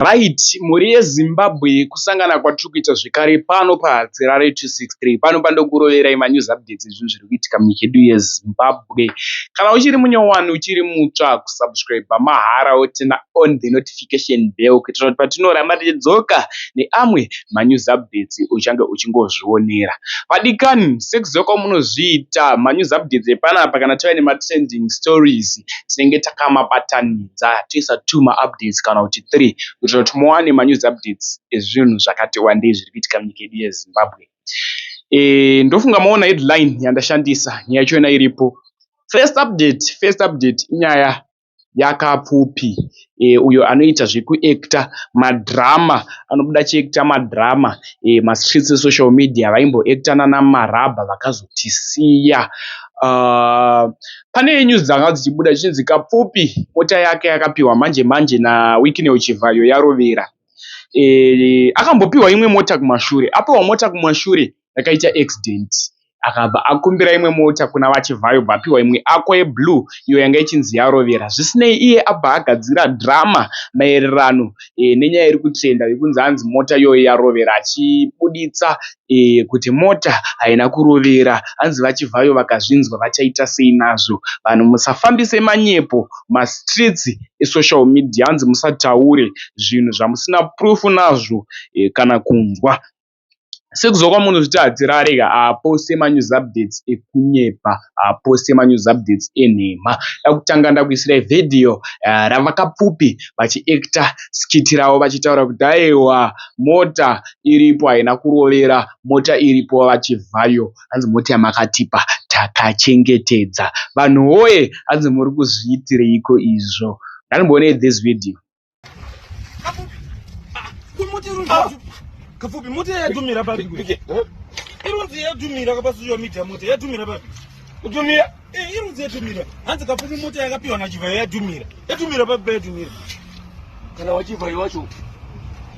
Right, mhuri yeZimbabwe, kusangana kwatiri kuita zvekare pano paHatirare 263. Pano pandokuroverai manews updates ezvinhu zviri kuitika munyika yedu yeZimbabwe. Kana uchiri munyowani, uchiri mutsva, kusubscribe mahara woturn on the notification bell kuitira kuti patinoramba tichidzoka neamwe manews updates uchange uchingozvionera. Vadikani, sekuziva kwamunozviita, manews updates epanapa kana tauya nematrending stories tinenge takamabatanidza toisa 2 maupdates kana kuti 3 kuitira kuti muwane manews updates ezvinhu zvakati wandei zviri kuitika munyika yedu yeZimbabwe. Ndofunga maona headline yandashandisa, nyaya yachona iripo. First update inyaya yaKapfupi, uyo anoita zvekuacta madhirama, anobuda achiacta madhirama mastreets esocial media. Vaimboacta nana Marabha vakazotisiya. Pane news dzanga dzichibuda zvichinzi Kapfupi mota yake yakapiwa manje manje naWicknell Chivhayo yarovera. Akambopiwa imwe mota kumashure, apiwa mota kumashure yakaita accident, akabva akumbira imwe mota kuna vaChivhayo, bva apiwa imwe Aqua yeblue iyo yanga ichinzi yarovera. Zvisinei, iye abva agadzira dhirama maererano nenyaya iri kutrenda yekunzi hanzi mota iyoyo yarovera, achibuditsa kuti mota haina kurovera. Hanzi vaChivhayo vakazvinzwa vachaita sei nazvo? Vanhu musafambise manyepo mastreets esocial media. Hanzi musataure zvinhu zvamusina proof nazvo kana kunzwa. Sekuziva kwamunozviti, Hatirare haaposte manews updates ekunyepa, haaposte manews updates enhema. Dakutanga ndakuisirai vhidhiyo ravakapfupi vachiacta skit ravo vachitaura kuti aiwa, mota iripo, haina kurovera, mota iripo vaChivhayo. Hanzi mota yamakatipa takachengetedza. Vanhu woye, hanzi muri kuzviitireiko izvo? Ngatimbonei this video. Kapfupi, mota yadhumira papi? Irunzi yadhumira pasocial media, mota yadhumira papi? Kutumira. Irunzi yadhumira. Hanzi Kapfupi mota yakapiwa naChivhayo yadhumira. Yadhumira papi payadhumira? Kana waChivhayo wacho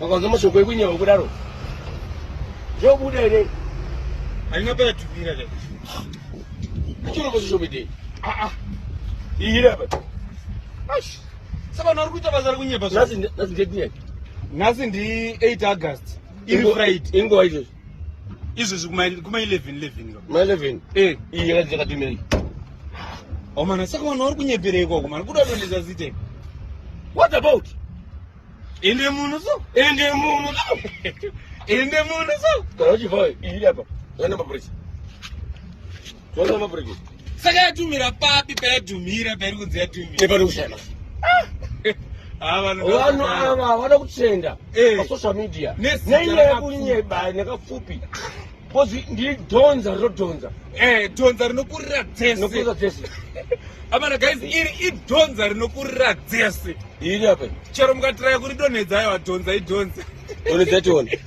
wakanzwa mashoko ekunyewa kudaro, zvobuda here? Haina payadhumira chai. Ichiro pasocial media iyi apa. Saka vanhu vari kuita basa rekunyepa. Nhasi ndetinyai? Nhasi ndi 8 August, iri Friday. Inguva izvozvo? Izvozvi kuma 11 11. Ma 11. Eh. Iyi yakanzi yakatumira iyi. Omana, saka vanhu vari kunyeperei ikoko mana kuda donhesa zite? What about? Ende munhu so. Ende munhu. Ende munhu so. Kana waChivhayo, iyi apa zvana mabreak, zvana mabreak. Saka yatumira papi payadhumira, pairi kunzi yadhumira? Nepano kushaya. Ah, vanhu. Vanhu ava havada kutrenda pasocial media Nezita nenyaya raKapfupi. yekunyeba neKapfupi, because ndidhonza rinodhonza. Dhonza rinokurira dzese. Nokurira dzese. Amana guys, iri idhonza rinokurira dzese. Iri apa. Chero mukatiraya kuridonhedza, aiwa, dhonza idhonza. Donhedza tione.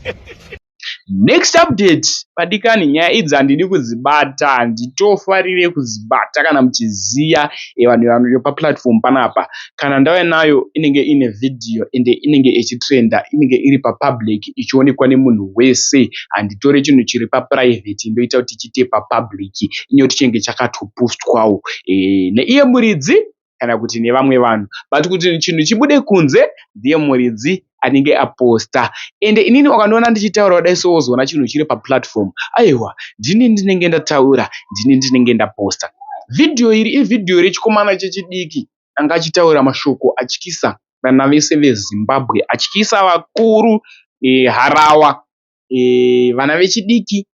Next update, padikani, nyaya idzi handidi kudzibata, handitofarire kudzibata. Kana muchiziya, vanhu vari paplatform panapa, kana ndauya nayo inenge ine vhidhiyo, ende inenge ichitrenda, inenge iri papublic ichionekwa nemunhu wese. Handitore chinhu chiri paprivate ndoita kuti chiite papublic, inyoti chinenge chakatopostwawo neiye muridzi kana kuti nevamwe vanhu, but kuti chinhu chibude kunze ndiye muridzi anenge aposta. Ende inini ukandiona ndichitaura kudai so, wozoona chinhu chiri paplatform, aiwa, ndini ndinenge ndataura, ndini ndinenge ndaposta. Vhidhiyo iri ivhidhiyo rechikomana chechidiki anga achitaura mashoko atyisa vana vese veZimbabwe, atyisa vakuru, harawa, vana vechidiki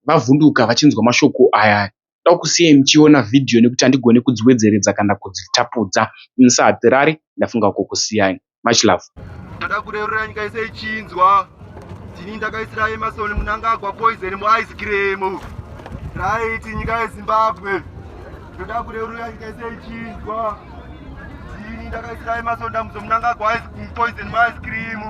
vavhunduka vachinzwa mashoko aya. Ndoda kusiyai muchiona vhidhiyo nekuti handigoni kudziwedzeredza kana kudzitapudza. Musahatirare, ndafunga kukusiyai. Much love. Ndada kurerura nyika yese ichinzwa. Ndini ndakaisira Emmerson Mnangagwa poison muice cream. Right, nyika yeZimbabwe. Ndoda kurerura nyika yese ichinzwa. Ndini ndakaisira Emmerson Dambudzo Mnangagwa poison muice cream.